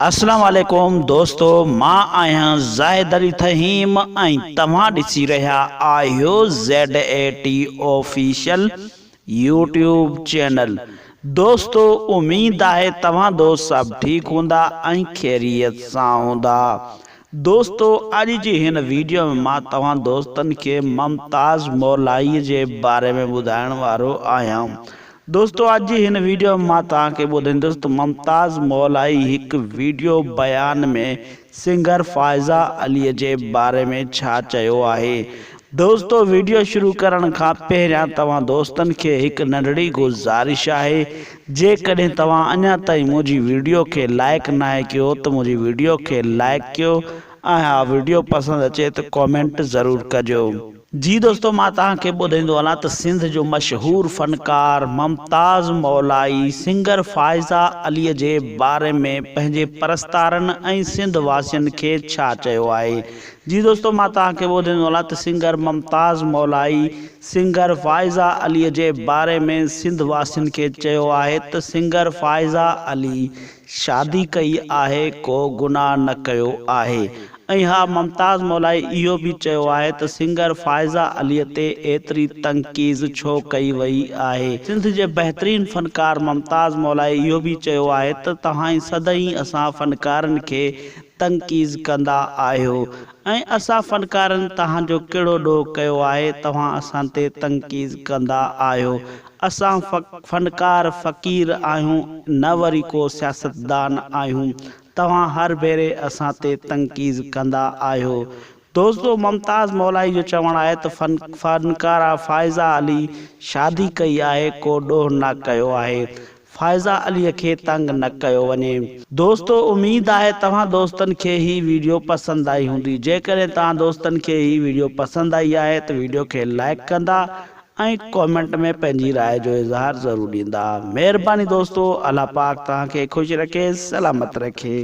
اسلام عليڪم دوستو مان آهيان زاهد علي ٿهيم ۽ توهان ڏسي رهيا آهيو Z A T official YouTube channel دوستو اميد آهي توهان دوست سڀ ٺيڪ هوندا ۽ خيريت سان هوندا دوستو اڄ جي هن ويڊيو ۾ مان توهان دوستن کي ممتاز مولائي جي باري ۾ ٻڌائڻ وارو آهيان دوستو اڄ جي هن ويڊيو ۾ مان توهان کي ٻڌائيندس ته ممتاز مولائي هڪ ويڊيو بيان ۾ سنگر فائزه علي جي باري ۾ ڇا چيو آهي. دوستو ويڊيو شروع ڪرڻ کان پهريان توهان دوستن کي هڪ ننڍڙي گذارش آهي جيڪڏهن توهان اڃا تائين منهنجي ويڊيو کي لائيڪ ناهي ڪيو ته منهنجي ويڊيو کي لائيڪ ڪيو ۽ ها ويڊيو پسند اچي ته ڪامينٽ ضرور ڪجو. جي دوستو مان توهان کي ٻڌائيندو هلان ته سنڌ جو مشهور فنڪار ممتاز مولائي سنگر فائزه علي جي باري ۾ پنهنجي پرستارن ۽ سنڌ واسين کي ڇا چيو آهي جي دوستو مان توهان کي ٻڌائيندو هلان ته سنگر ممتاز مولائي سنگر فائزه علي جي باري ۾ سنڌ واسين کي چيو آهي ته سنگر فائزه علي شادي ڪئي آهي ڪو گناهه نه ڪيو آهي ۽ ها ممتاز مولائي اهو به چيو آهي ته سنگر فائزه علي تي ايتري تنقيض ڇو ڪئي وئي آهي. سنڌ جي بهترين فنڪار ممتاز مولائي اهو به چيو آهي ته توهان سدائين اسان فنڪارن کي تنقيض ڪندا آهيو ۽ اسان فنڪارن توهان جو ڪهڙو ڏوهه ڪيو آهي توهان اسان تي تنقيض ڪندا آهيو اسان فنڪار فقير آهيون نه وري ڪو سياستدان آهيون توهان هر ڀيري اسان تي تنقيض ڪندا آهيو دوستو ممتاز مولائي جو چوڻ آهي ته فنڪاره فائزه علي شادي ڪئي آهي ڪو ڏوهه نه ڪيو آهي فائزه علي کي تنگ نه ڪيو وڃي. دوستو اميد آهي توهان دوستن کي هي ويڊيو پسند آئي هوندي جيڪڏهن توهان دوستن کي هي ويڊيو پسند آئي آهي ته ويڊيو کي لائيڪ ڪندا ۽ ڪامينٽ ۾ پنهنجي راء جو اظهار ضرور ڏيندا مهرباني دوستو الله پاڪ توهان کي خوش رکي سلامت رکي.